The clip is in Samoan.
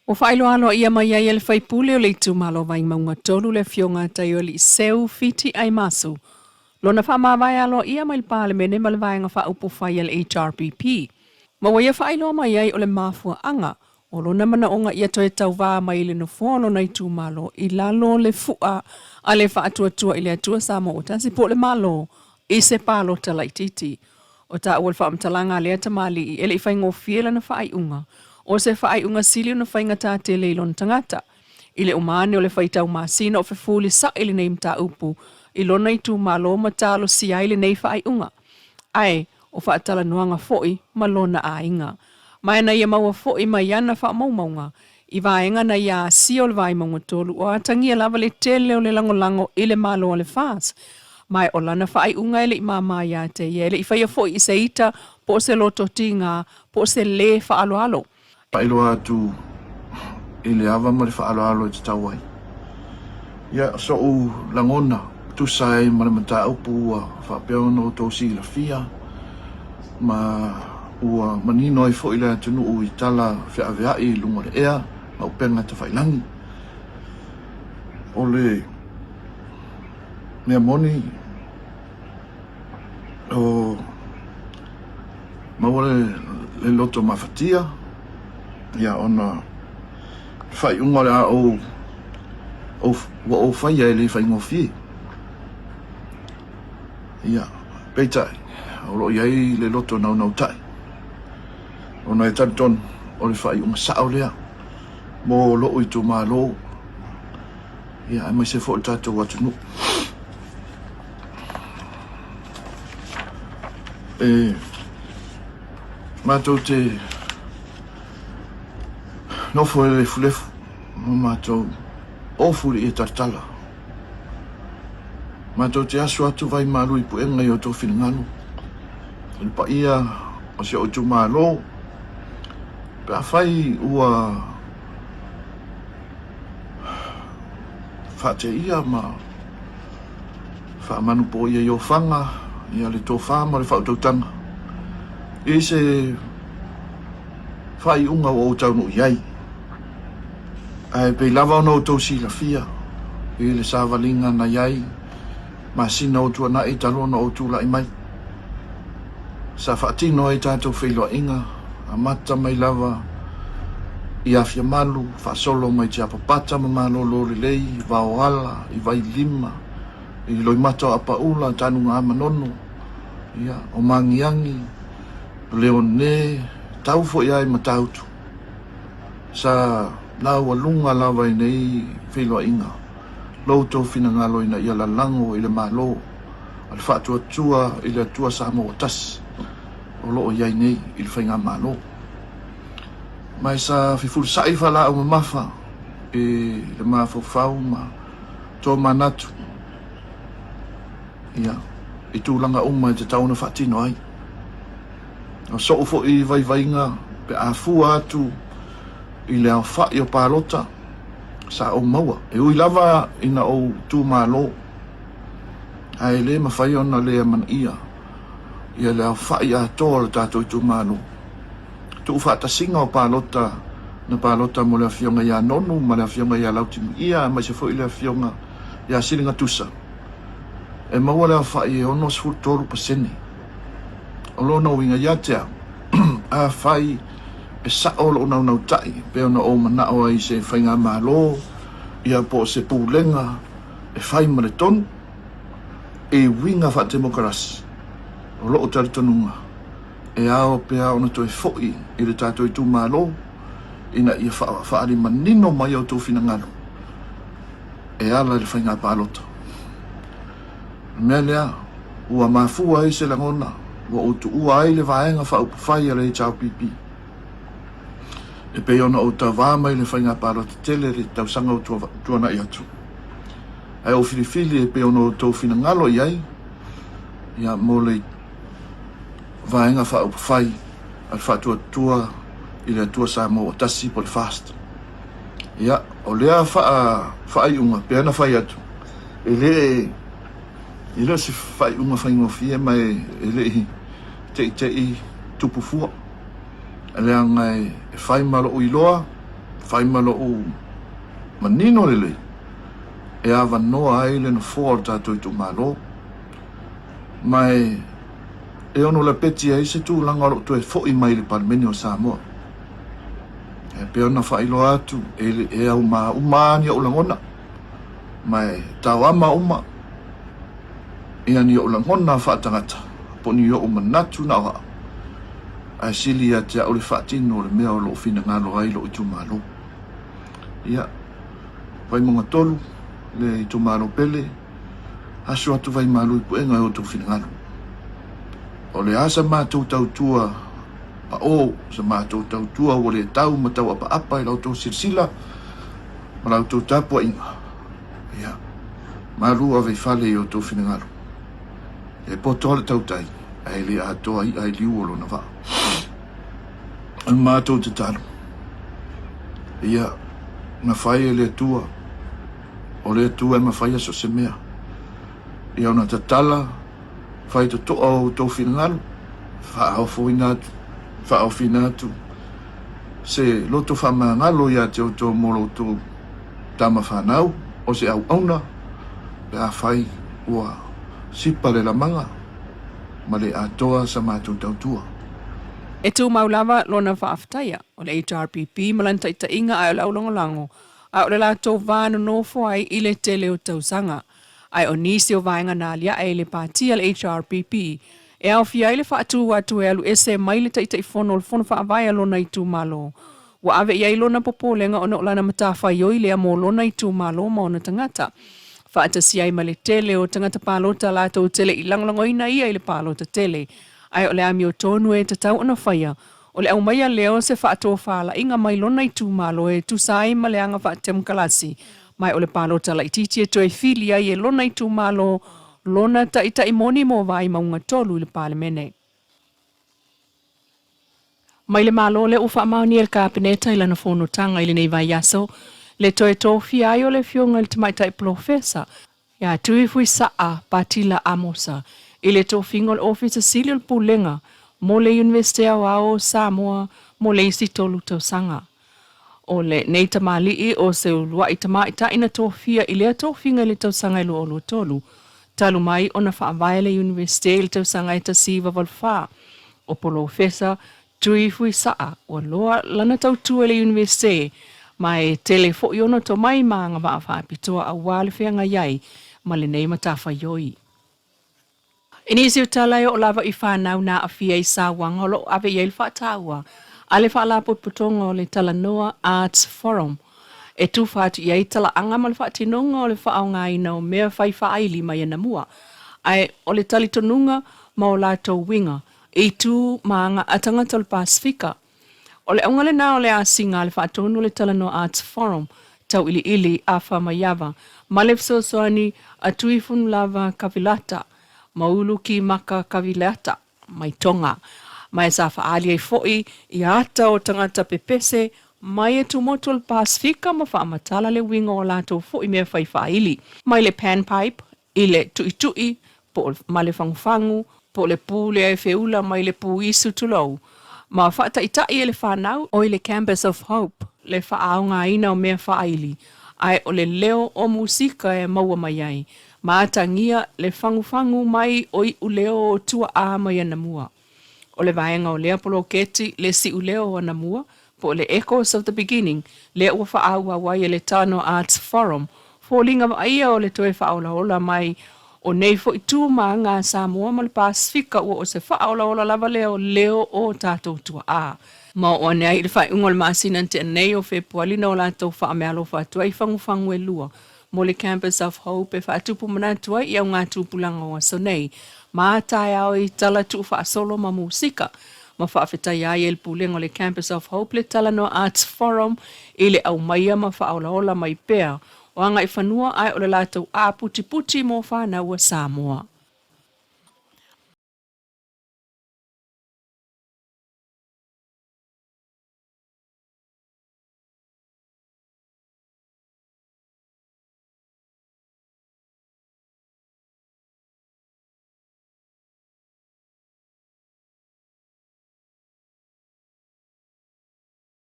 Ua faailoa aloaia mai ai e le faipule o le itumalo Vaimauga 3 le Afioga a Taioalii Seu Fiti Aimasu lona faamavae aloaia mai le Palemene ma le Vaega Faaupufai a le HRPP ma ua ia faailoa mai ai o le mafuaaga o lona manaoga ia toe tauvā mai i le nofoa o lona itumalo i lalo o le fu'a a le Faatuatua i le Atua Samoa ua Tasi po o le Malo i se palota laitiiti. O taua le faamatalaga a lea tamalii e le i faigofie lana faaiuga, o se faaiuga sili ona faigata tele i lona tagata. I le uma ane o le faitau masina o fefulisa'i lenei mataupu i lona itumalo ma talosia ai lenei faaiuga. Ae, o faatalanoaga foi ma lona aiga. Ma na ia maua foi mai ana faamaumauga i vaega na ia asia o le Vaimauga 3 o atagia lava le tele o le lagolago i le Malo a le FAST. Ma o lana faaiuga e le i māmā iā te ia, e le i faia foi i se ita po o se loto tigā po o se lē faaaloalo. Faailoa atu i le ava ma le faaaloalo e tatau ai. Ia, soʻu lagona tusa ai ma le mataupu ua faapea ona outou silafia ma ua manino ai foi le atunuu i tala feaveai i luga o le ea ma upega tafailagi. O le mea moni, o maua le loto mafatia, ia ona faaiuga o le a ou, ou, ua ou faia e le faigofie. Ia, peitai, o lo o i ai le loto naunautai, ona e talitonu o le faaiuga sao lea mo lou itumalo, ia, aemaise foi o le tatou atunuu. E matou te nofo i le lefulefu ma matou ofu i le ie talatala. Matou te aso atu vai malu i puega i outou finagalo, i le paia o si ou itumalo, pe afai ua faateia ma faamanupoia i ofaga ia le tofa ma le faautautaga i se faaiuga ua ou taunuu i ai. Ae pei lava ona outou silafia i le savaliga na i ai masina o tuanai talu ona ou tulai mai, sa faatino ai tatou feiloaiga, amata mai lava i Afiamalu, faasolo mai Tiapapata ma Malolo Lelei, Vaoala, i Vailima, i Loimata o Apaula, Tanugamanono, ia, o Magiagi, Leone, tau foi lava i Matautu. Sa laualuga lava i nei feiloaiga lo outou finagalo ina ia lalago i le Malo a le Faatuatua i le Atua Samoa ua Tasi o lo o i ai nei i le Faigamalo. Ma e sa fefulisai faalaau mamafa i le mafaufau ma tomanatu ia, i tulaga uma e tatau ona faatino ai. O soʻu foi vaivaiga pe a fua atu i le aofai o palota sa ou maua. E ui lava ina ou itumalo, ae le mafai ona le amanaia ia le aofai atoa o le tatou itumalo. Tuufaatasiga o palota na palota mo le Afioga ia Nonu ma le Afioga ia Lautimuia aemaise foi le Afioga ia Siligatusa, e maua le aofai e 63%. O lona uiga ia te au, afai e sao lou naunautai e pei ona ou manao ai i se faigamalo ia po o se pulega e fai ma le tonu i uiga faatemokarasi, o lou talitonuga e ao pea ona toe foi i le tatou itumalo ina ia faaali manino mai outou finagalo e ala i le faiga palota. O le mea lea ua mafua ai se lagona ua ou tuua ai le Vaega Faaupufai a le HRPP e pei ona ou tauva mai i le faiga palota tele i le tausaga ua tuanai atu. Ae ou filifili e pei ona outou finagalo i ai ia mo le Vaega Faaupufai a le Faatuatua i le Atua Samoa ua Tasi po o le FAST. Ia, o lea faaiuga pei ona fai atu, E le e le o se faaiuga faigofie ma e le i teitei tupu fua, leaga e fai ma lou iloa, Fai ma loʻu manino lelei e avanoa ai le nofoa o le tatou itumalo, ma e ono lapeti ai se tulaga o loʻu toe foʻi mai i le Palemene o Samoa. E pei ona faailoa atu, e auma uma lava ni oʻu lagona, ma e taoama uma ia ni oʻu lagona faatagata po o ni oʻu manatu na o aʻu, ae sili ia te aʻu le faatino o le mea o loʻu finagalo ai loʻu itumalo. Ia, Vaimauga 3, le itumalo pele, aso atu Vaimalu i puega e outou finagalo. O le a sa matou tautua paʻō, sa matou tautua ua le tau ma tau apaapa i la outou silasila ma la outou tapuaiga, ia, malu ave i fale i outou finagalo. E poto lava le tautai, ae le atoa iʻa i liu o lona vaa. O le matou tatalo, ia, na fai e le Atua, o le Atua e mafaia so o se mea. Ia ona tatala fai totoa o outou finagalo, faaofoina atu, faaofiina atu se loto faamagalo ia te outou mo lo outou tama fanau, o se auauna, pe afai ua sipa le lamaga ma le atoa sa matou tautua. E tumau lava lona faafetaia o le HRPP ma lana taitaiga ae o le aulagolago a o le latou va nonofo ai i le tele o tausaga. Ae o nisi o vaega na aliae i le pati a le HRPP e aofia ai le faatu atu e alu ese mai le Taitaifono o le Fono Faavae a lona itumalo. Ua ave i ai lona popolega ona o lana matafaioi lea mo lona itumalo ma ona tagata. Faatasi ai ma le tele o tagata palota latou te le i lagolagoina ia i le palota tele. Ae o le amiotonu e tatau ona faia, o le aumaia lea o se faatofalaiga mai lona itumalo e tusa ai ma le aga faatemokalasi, ma o le palota laitiiti e toe fili ai e lona itumalo lona taitai moni mo Vaimauga 3 i le Palemene. Mai le Malo lea ua faamaonia e le Kapeneta i lana fonotaga i lenei vaiaso le toe tofia ai o le Afioga i le Tamaitai Polofesa ia Tuifuisaa Patila Amosa i le tofiga o le Ofisa Sili o le Pulega mo le Iunivesite Aoao o Samoa mo le isi tolu tausaga. O lenei tamalii o se uluai tamaitai na tofia i lea tofiga i le tausaga e 2023, talu mai ona faavae le Iunivesite i le tausaga e 1984. O Polofesa Tuifuisaa ua loa lana tautua i le Iunivesite, ma e tele foi ona tomai ma agavaa faapitoa aua le feagai ai ma lenei matafaioi. I nisi o tala e oo lava i fanau na aafia i sauaga o lo o ave i ai le faataua a le Faalapotopotoga o le Talanoa Arts Forum e tufa atu i ai talaaga ma le faatinoga o le faaaogaina o mea fai faaili mai anamua, ae o le talitonuga ma o latou uiga i tu ma aga a tagata o le Pasefika. O le auga lena o le asiga a le Faatonu o le Talanoa Arts Forum, tauiliili a Faamaiava, ma le fesoasoani a Tuifunulava Kavilata ma Ulu Kimaka Kavileata mai Tonga, ma e sa faaali ai foi i ata o tagata pepese mai e tumotu o le Pasefika ma faamatala le uiga o latou foi mea fai faaili mai le panpipe i le tuʻituʻi po o ma le fagufagu, po o le pū lea e feula mai le pū isu tulou, ma faataʻitaʻi e le fanau o i le Campus of Hope le faaaogaina o mea faaili, ae o le leo o musika e maua mai ai, ma atagia le fagufagu mai o iʻu leo o tuaʻā mai anamua. O le vaega o lea poloketi le siʻuleo o anamua, po o le Echoes of the Beginning, lea ua faaauau ai e le Talanoa Arts Forum, foliga vaaia o le toe faaolaola mai o nei foi tu ma aga a Samoa ma le Pasefika ua o se faaolaola lava lea o leo o tatou tuaa. Ma oo ane ai i le faaiuga o le masina na tea nei o Fepuali na o latou faameaalofa atu ai i fagufagu e lua mo le Campus of Hope e faatupu manatu ai i augatupulaga o aso nei ma taeao i tala tuufaasolo ma musika ma faafetaia ai e le Pulega o le Campus of Hope le Talanoa Arts Forum i le aumaia ma faaolaola mai pea o agaifanua ae o le latou aputiputi mo fanau a Samoa.